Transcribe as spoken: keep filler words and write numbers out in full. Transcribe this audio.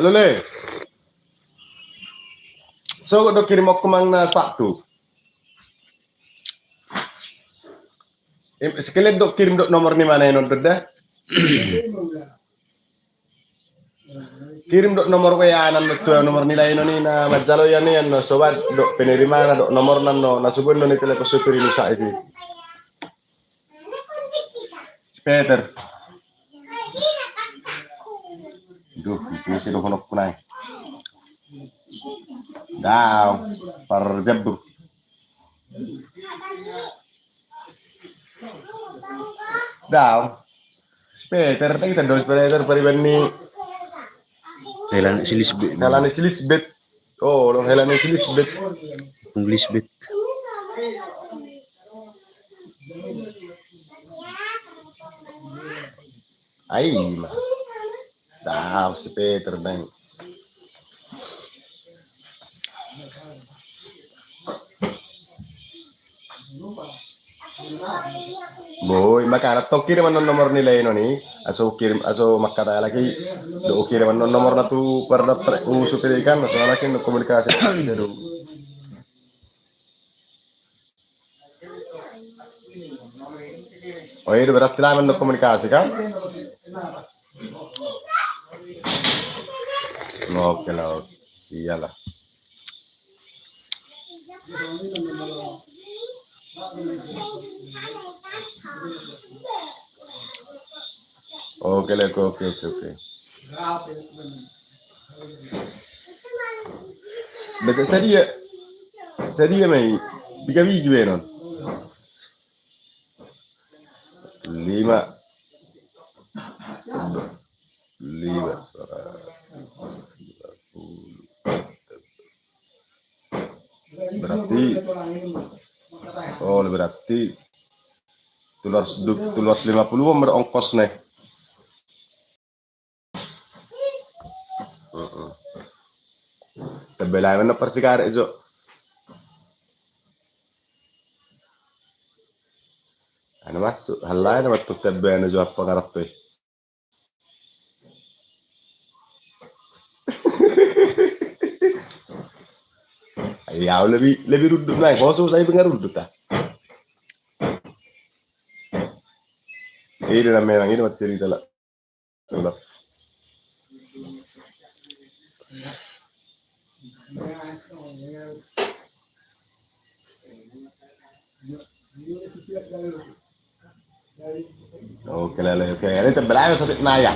Lole. Sogot do kirim oku mang na satu. Sekalian do kirim do nomor ni mana inon do da. Kirim do nomor W A na tu nomor ni lae inon i na manjalo ia ni annon sobat do penerimana do nomor na no na subuan do ni telepon supir i nusa isi. Si Peter. Duh, isi do honok kunai. Dau, parjabur. Dau. Peter, tak kita dos Peter pariban ni. Hela ni si Lisbeth. Hela ni si Lisbeth. Oh, lo hela ni si Lisbeth. Lisbeth. Ai ma. Dau si Peter nai. Boi, makana tong kirim annon nomor ni lae inon i. Aso kirim, aso mangkatai lagi. Do kirim annon nomor na tu pardaprek usu pilihan, aso lagi no komunikasi. Aduh. Oh, iya, berarti lama no komunikasi kan? Oke lah, oke. Iyalah. Oke lah, oke, oke, oke, oke. Bisa sadia. Sadia mai. Tiga biji benon. Lima. Lima. Berarti, oh, berarti tolu ratus, tolu ratus lima puluh on berongkos nih. Heeh. Tebel aja mana persikarek jo. Anu masuk, halai nama tu tebel anu jo apa ngarap tuh. Iya, lebih, lebih rundut lah. Kosong saya dengar rundut ah. Ini lah memang ini mati cerita lah. Oke lah, oke. Ini tebel aja satu naya.